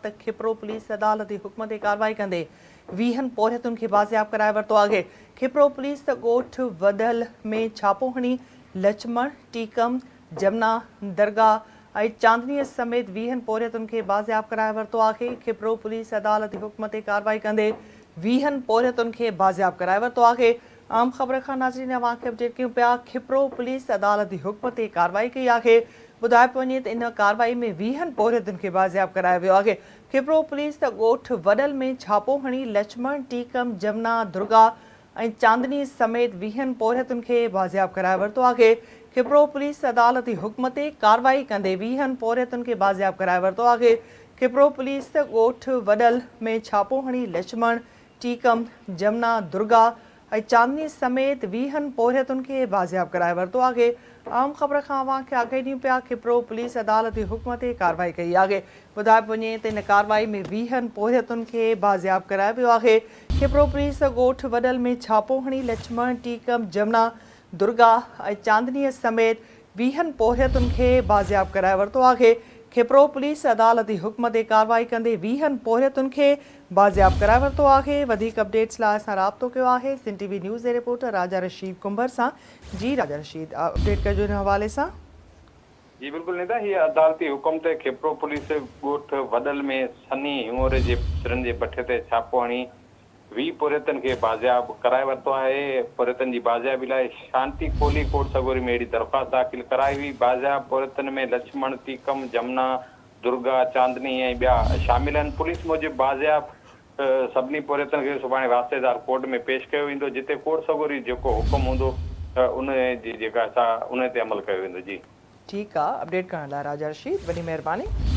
ته کپرو پوليس عدالتي حڪم تي ڪارروائي ڪندي ويهن پورهيتن کي بازياب ڪرائي ورتو آهي. کپرو پوليس ڳوٺ وڌل ۾ ڇاپو هڻي لڇمڻ، ٽيڪم، جمنا، درگاهه ۽ چاندنيء سميت ويهن پورهيتن کي بازياب ڪرائي ورتو آهي. کپرو پوليس عدالتي حڪم تي ڪارروائي ڪندي ويهن پورهيتن کي بازياب ڪرائي ورتو آهي. عام خبر کان ناظرين اوهان کي اپڊيٽ ڪيون پيا کپرو پوليس عدالتي حڪم تي ڪارروائي ڪئي آهي ٻڌايو پيو وڃي ته ان ڪارروائي ۾ ويهن پورهيتن کي بازياب ڪرايو ويو آهي کپرو پوليس ڳوٺ وڏل ۾ ڇاپو هڻي لڇمڻ ٽيڪم جمنا درگا ۽ چاندني سميت ويهن پورهيتن کي بازياب ڪرائي ورتو آهي کپرو پوليس عدالتي حڪم تي ڪارروائي ڪندي ويهن پورهيتن کي بازياب ڪرائي ورتو آهي کپرو پوليس ڳوٺ وڏل ۾ ڇاپو هڻي لڇمڻ ٽيڪم، جمنا، درگا ۽ چاندني سميت ويهن پورهيتن کي بازياب ڪرائي ورتو آهي. عام خبر کان اوهان کي آگاهي ڏيون پيا کپرو پوليس عدالتي حڪم تي ڪارروائي ڪئي آهي. ٻڌايو پيو وڃي ته ان ڪارروائي ۾ ويهن پورهيتن کي بازياب ڪرايو ويو آهي. کپرو پوليس ڳوٺ وڏل ۾ ڇاپو هڻي لڇمڻ، ٽيڪم، جمنا، درگا ۽ چاندنيء سميت ويهن پورهيتن کي بازياب ڪرائي ورتو آهي. کپرو پوليس عدالتي حڪم تي ڪارروائي ڪندي ويهن پورهيتن کي بازياب ڪرائي ورتو آهي. وڌيڪ اپڊيٽس لاء اسان رابطو ڪيو آهي سنڌ ٽي وي نيوز جي رپورٽر راجا رشيد ڪنڀر سان. جي راجا رشيد اپڊيٽ ڪجو ان حوالي سان. جي بلڪل ندا هي عدالتي حڪم تي کپرو پوليس ڳوٺ وڏل ۾ سني هڱوري جي سرن جي بٺي تي ڇاپو هڻي 20 پورهيتن کي بازياب ڪرائي ورتو آهي، پورهيتن جي بازيابي لاء شانتي ڪولهي ڪورٽ سڳوري ۾ اهڙي درخواست داخل ڪرائي هئي، بازياب پورهيتن ۾ لڇمڻ، ٽيڪم، جمنا، درگا، چاندني ۽ ٻيا شامل آهن، پوليس موجب بازياب سڀني پورهيتن کي سڀاڻي واسطيدار ڪورٽ ۾ پيش ڪيو ويندو، جتي ڪورٽ سڳوري جيڪو حڪم هوندو ان جي جيڪا سا ان تي عمل ڪيو ويندو جي. ٺيڪ آ اپڊيٽ ڪرڻ لاء راجا رشيد وڏي مهرباني.